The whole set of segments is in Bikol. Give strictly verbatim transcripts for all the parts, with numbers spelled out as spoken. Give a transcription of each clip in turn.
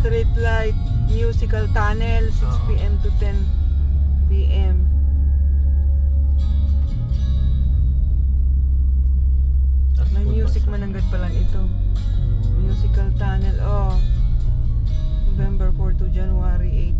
Street light, musical tunnel, six p.m. to ten p.m. May music mananggad pa lang ito. Musical tunnel, oh. November four to January eight.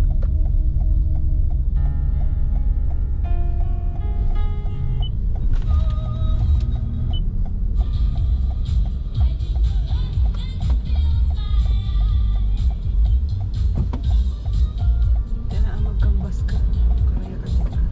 Kaya na, magkambas ka. Karaya ka dyan, ah.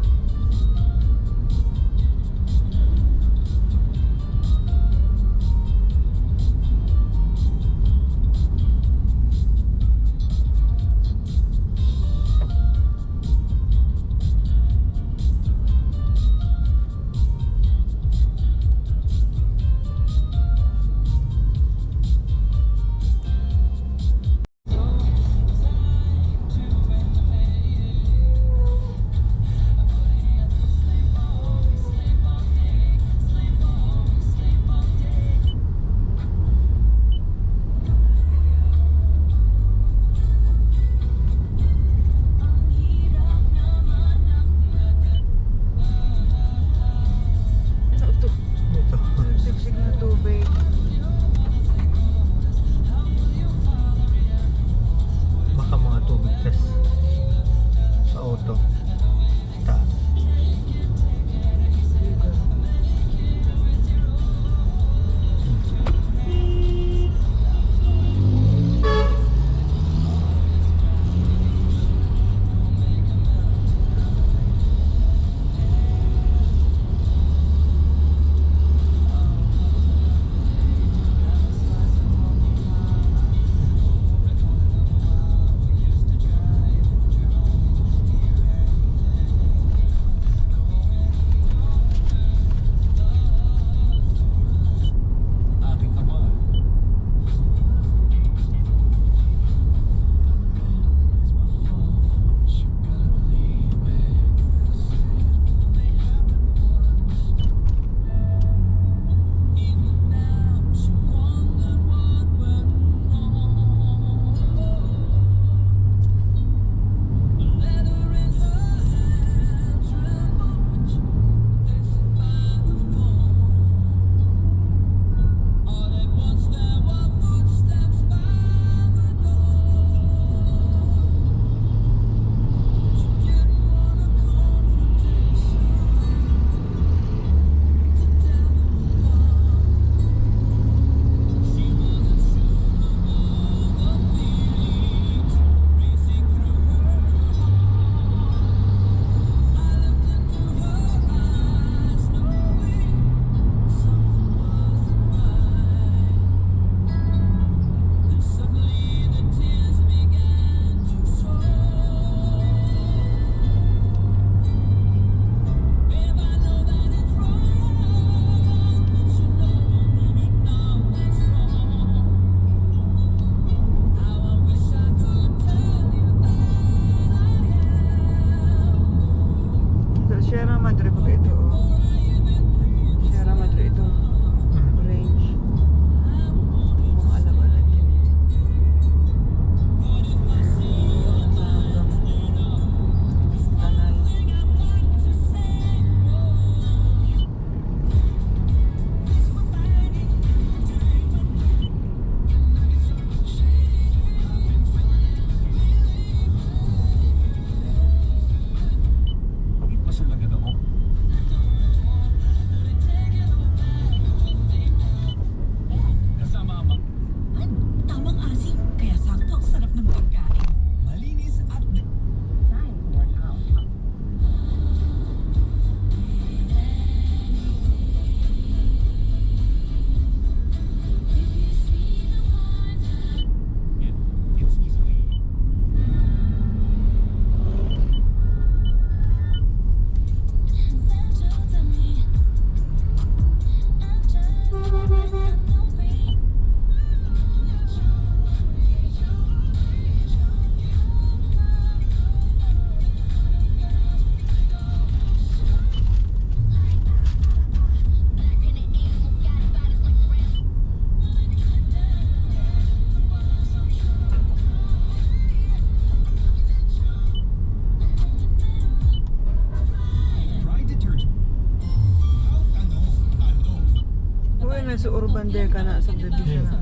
So, urban there ka na, subdivision na.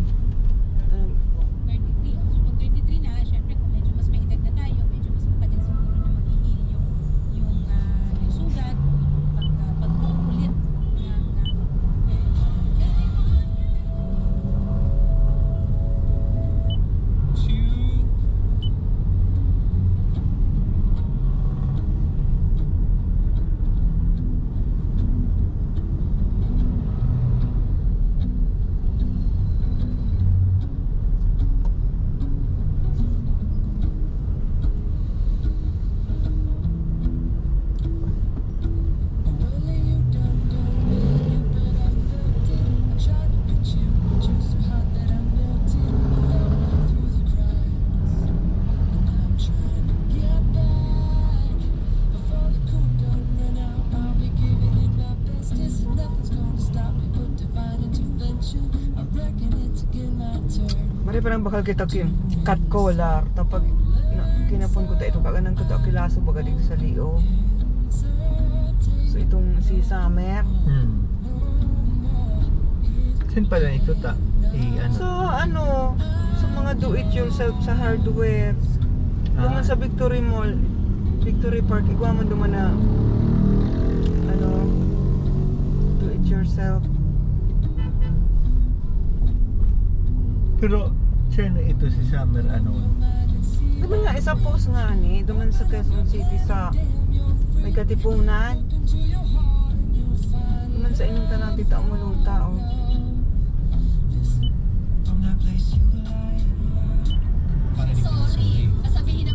Um, thirty-three. So, pag thirty-three na, syempre, kung medyo mas may edad na tayo, medyo mas matagal siguro na mag-heal yung, yung, ah, yung sugat, yung pag, ah, pagbuo ulit ng, ah, Mari pa nang bakal kita ki cat collar. Tapag na, kinapon ko ta ito, kaganan ko ta kilaso baga dito sa liog. So, itong si Summer. Hmm. Saan pala ito ta? I ano? So, ano, sa mga do it yourself sa hardware. Ah. Duman sa Victory Mall, Victory Park, igwa man duman na, ano, do it yourself. Pero siya na ito si Summer ano? Duman nga, isa post nga ni, duman sa Quezon City sa may Katipunan. Duman sa inyong tanan, tita, umuluta, oh. Sorry. Kasabihin na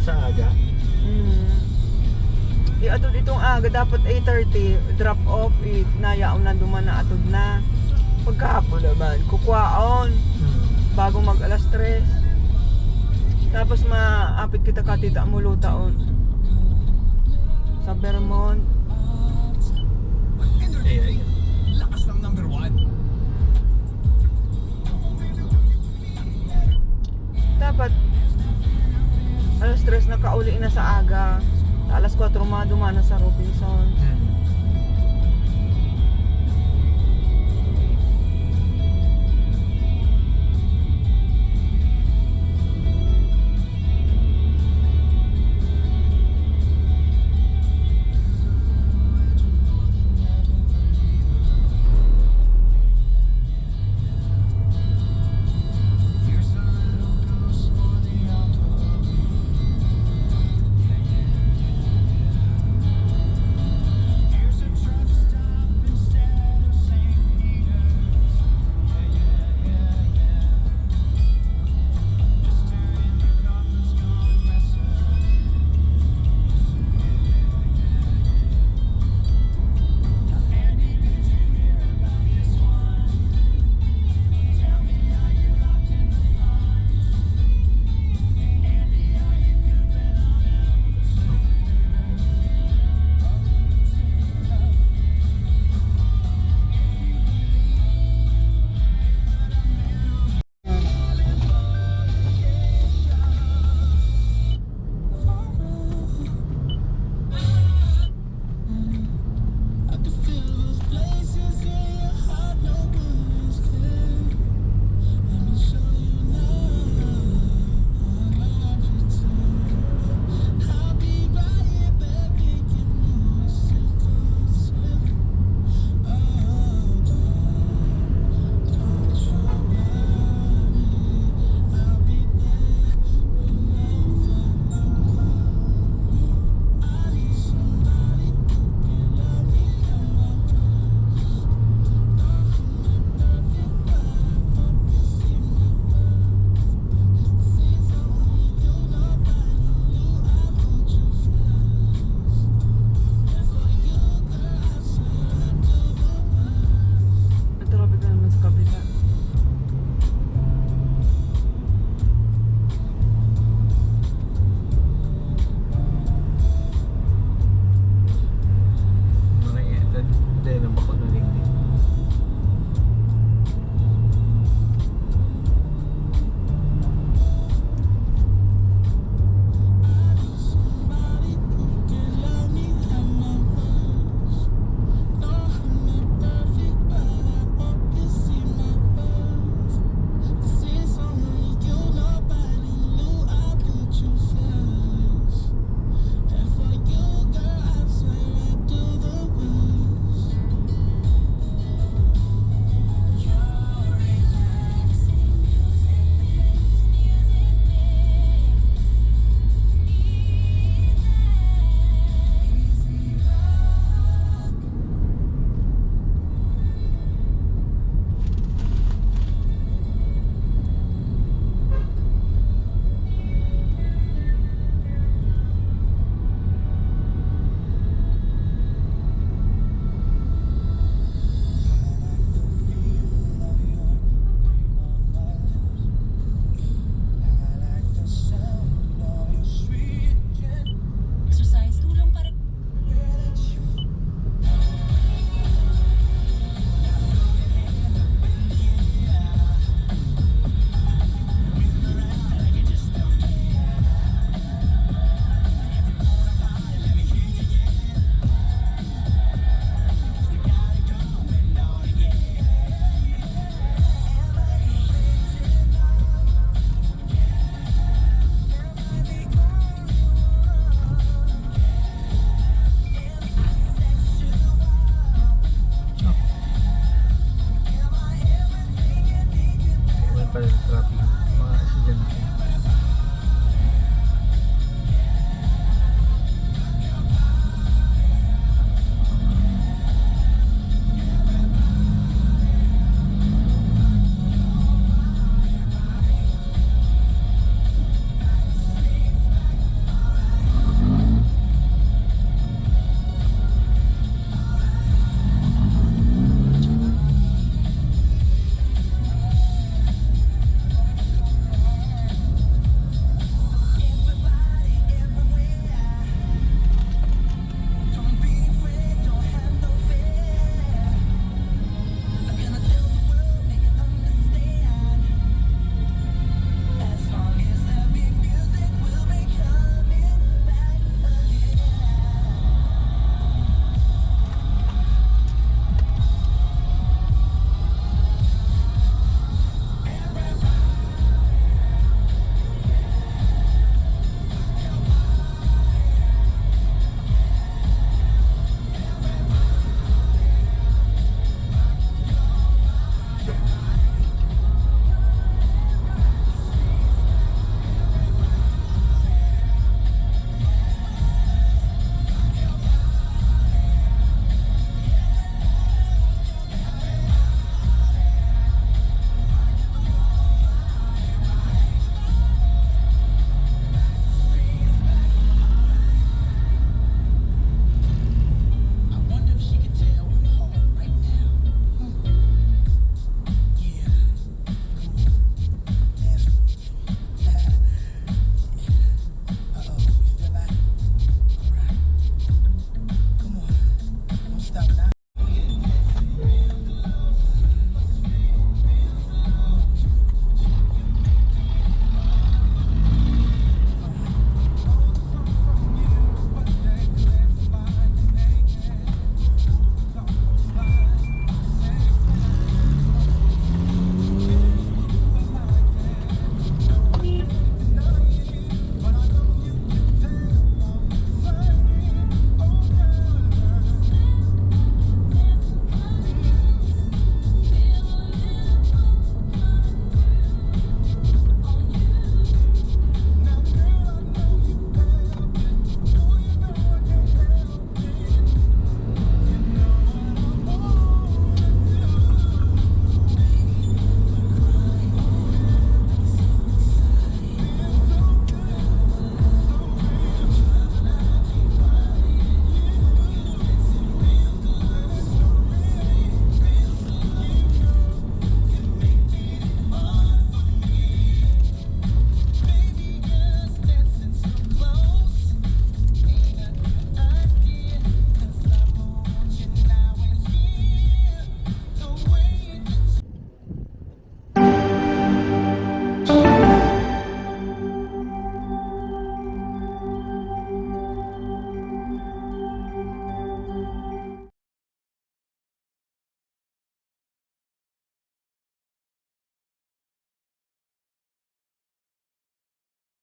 Sa aga? Hmm. Iatod itong aga, dapat eight thirty, drop off, eh, nayaon na duman na atod na. Pagkahapon naman, kukwaon, Hmm. bago mag alas tres. Tapos maapit kita ka tita Mulo taon. Sa Vermont. Eh, ayun. Lakas ng number one. Dapat alas tres nakauli na sa aga. Alas kwatro maduman na sa Robinson. Hmm.